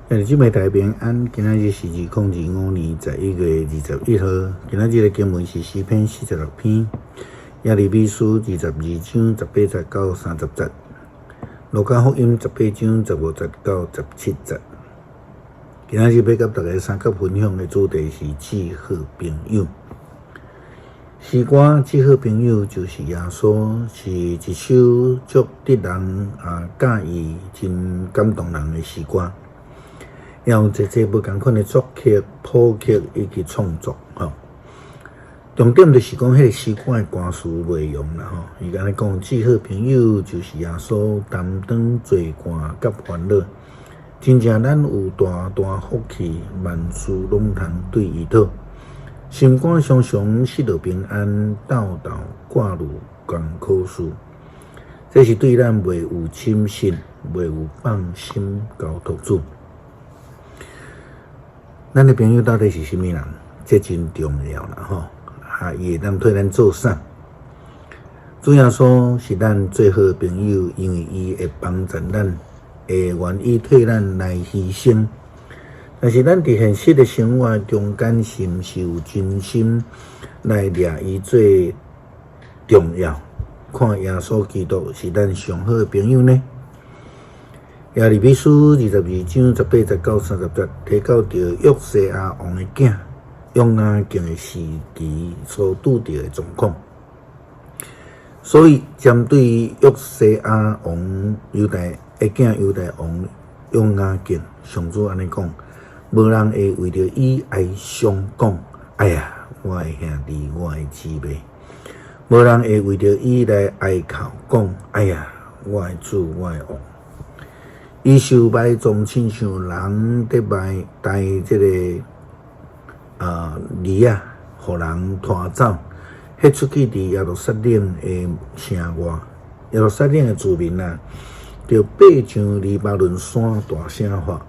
兄弟姊妹大家平安，今仔日是2025年11月21號。今仔日的經文是詩篇46篇，耶利米書22章18節到30節，路加福音18章15節到17節。今仔日欲佮大家相佮分享的主題是至好朋友。詩歌至好朋友就是耶穌，是一首足得人佮意、真感動人的詩歌。也有濟濟無仝款的作曲、譜曲以及創作吼。重點就是講，彼個詩歌的歌詞內容啦吼。伊按呢講，至好朋友就是耶穌，擔當罪過佮煩惱。真正咱有大大福氣，萬事攏通對伊討。心肝常常失落平安，沓沓掛慮艱苦事。這是對咱袂有深信，袂有放心交託主。咱的朋友到底是啥物人？這真重要啦吼！啊，伊會當替咱做啥？主耶穌是咱最好的朋友，因為伊會幫助咱，會願意替咱來犧牲。但是咱佇現實的生活中間，是毋是有真心來掠伊做重要？看耶穌基督是咱上好的朋友呢？耶利米書22章18節到30節，提到著約西亞王的囝約雅敬的時期所拄著的狀況。所以針對約西亞王猶大的囝猶大王約雅敬，上主按呢講：無人會為著伊哀傷講，哎呀，我的兄弟，我的姊妹；無人會為著伊來哀哭講，哎呀，我的主，我的王。伊受埋葬，親像人佇埋帶這個犁仔，予人拖走，彼出去佇耶路撒冷的城外。耶路撒冷的住民啊，著爬上黎巴嫩山大聲喊，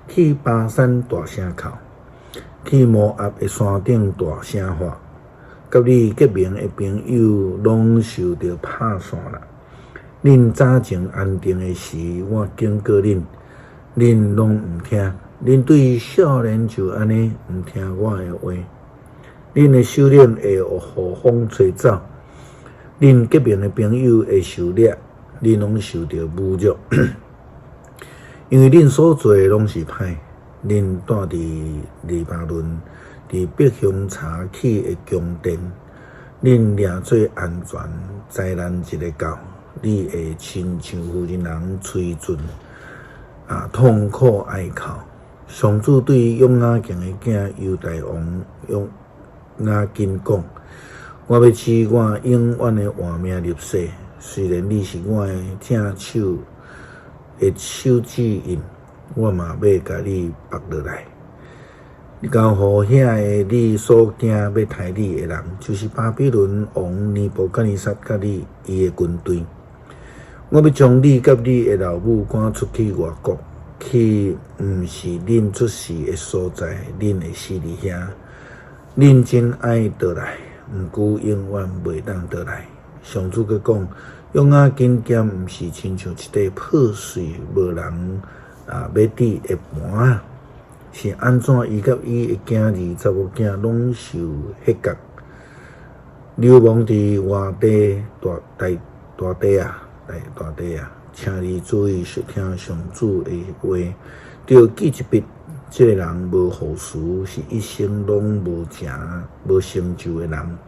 去巴珊大聲哭，去摩押的山頂大聲喊，佮你結盟的朋友攏受著拍散啦。恁早前安定的時，我警告恁，恁攏毋聽。恁對少年就按呢毋聽我的話。恁的首領會予風吹走，恁結盟的朋友會受掠，恁攏受著侮辱。因為恁所做的攏是歹，恁住佇黎巴嫩，佇碧香茶起的宮殿，恁掠做安全，災難一下到，你會親像婦人人催盡啊，痛苦哀哭。上主對約雅敬的囝猶大王約雅斤講：我欲賜我永遠的活命立誓，雖然你是我的正手的手指印，我嘛欲共你縛落來。你交予遐个你所驚欲刣你的人，就是巴比倫王尼布甲尼撒佮你伊的軍隊。我欲將你佮你的老母趕出去外國，去毋是恁出世的所在，恁會死佇遐。恁真愛倒來，毋過永遠袂當倒來。上主閣講，約雅斤敢毋是親像一塊破碎無人欲佇的盤仔，是按怎伊佮伊的囝兒查某囝攏受彼角，流亡佇外地大大大地啊！大大地啊！請你注意收聽上主的話，著記一筆，這个人無後嗣，是一生攏無成就的人。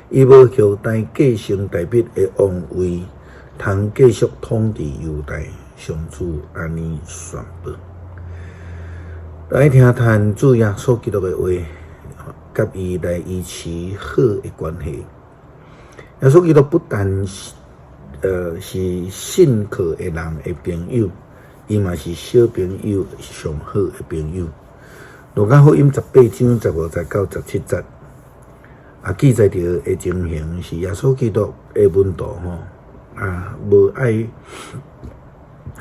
伊無後代繼承大衛的王位，通繼續統治猶大。上主按呢宣布。來聽聽主耶穌基督的話，佮伊來維持好的關係。耶穌基督不但是是信靠的人的朋友，伊嘛是小朋友上好的朋友。路加福音18章15節到17節，啊，記載著的情形是耶穌基督的門徒吼，啊，無愛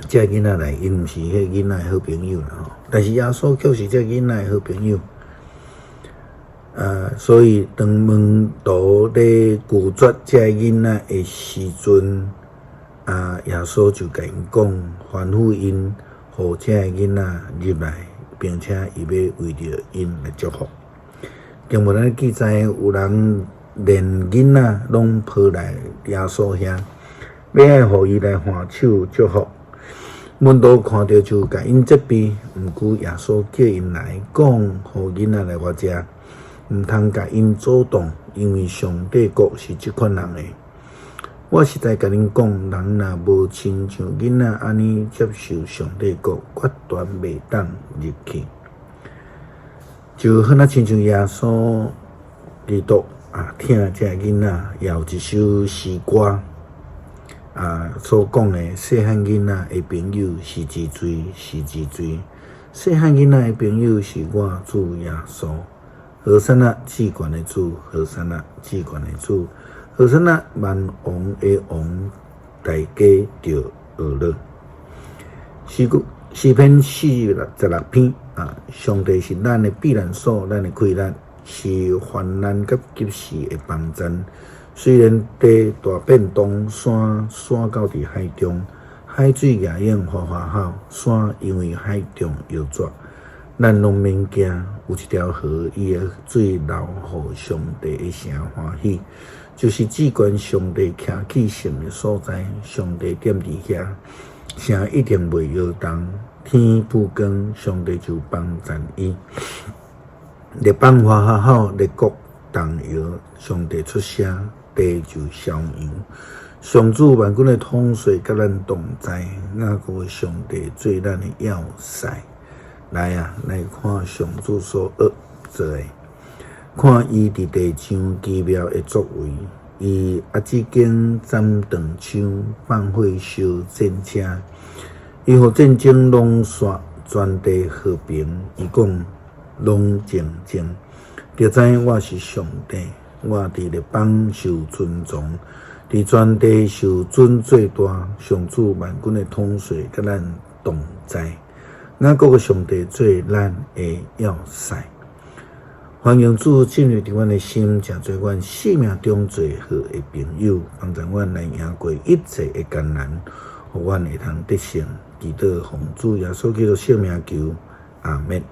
這囡仔來，𪜶毋是彼囡仔的好朋友啦吼。但是耶穌卻是這囡仔的好朋友。啊，所以當門徒咧拒絕這囡仔的時陣，啊，耶穌就共𪜶講，吩咐𪜶，予這个囡仔入來，並且伊欲為著𪜶來祝福。經文咧記載，有人連囡仔攏抱來耶穌遐，欲愛予伊來按手祝福。門徒看著就共𪜶責備，毋過耶穌叫𪜶來講，予囡仔來我遮，毋通共𪜶阻擋，因為上帝國是這款人的。我實在共恁講，人若無親像囡仔按呢接受上帝國，決斷袂當入去。就好若親像耶穌基督啊，疼這个囡仔，也有一首詩歌啊所講的，細漢囡仔的朋友是真濟，是真濟。細漢囡仔的朋友是我主耶穌。和散那，至懸的主，和散那，至懸的主。和散那，萬王的王，大家著學樂。詩句詩篇四十六篇啊，上帝是咱的避難所，咱的氣力，是患難佮急時的幫贊。雖然地大變動，山徙到佇海中，海水舉湧嘩嘩吼，山因為海漲搖逝，咱攏免驚。有一條河，伊的水流予上帝的城歡喜，就是至懸上帝徛起聖的所在。上帝踮佇遐，城一定袂搖動。天曝光，上帝就幫贊伊。列邦嘩嘩吼，列國動搖，上帝出聲，地就消揚。上主萬軍的統帥佮咱同在，雅各的上帝做咱的要塞。來啊，來看上主所學做的，看伊佇地上奇妙的作為。伊鴨子弓斬斷槍，放火燒戰車。伊予戰爭攏煞，全地和平。伊講攏靜靜，就知我是上帝。我佇列邦受尊崇，佇全地受尊最大。上主萬軍的統帥佮咱同在。雅各的上帝做咱的要塞。歡迎主進入佇阮的心，成做阮生命中最好的朋友，幫助阮來贏過一切的艱難，予阮會通得勝。祈禱奉主耶穌基督聖名求，阿們。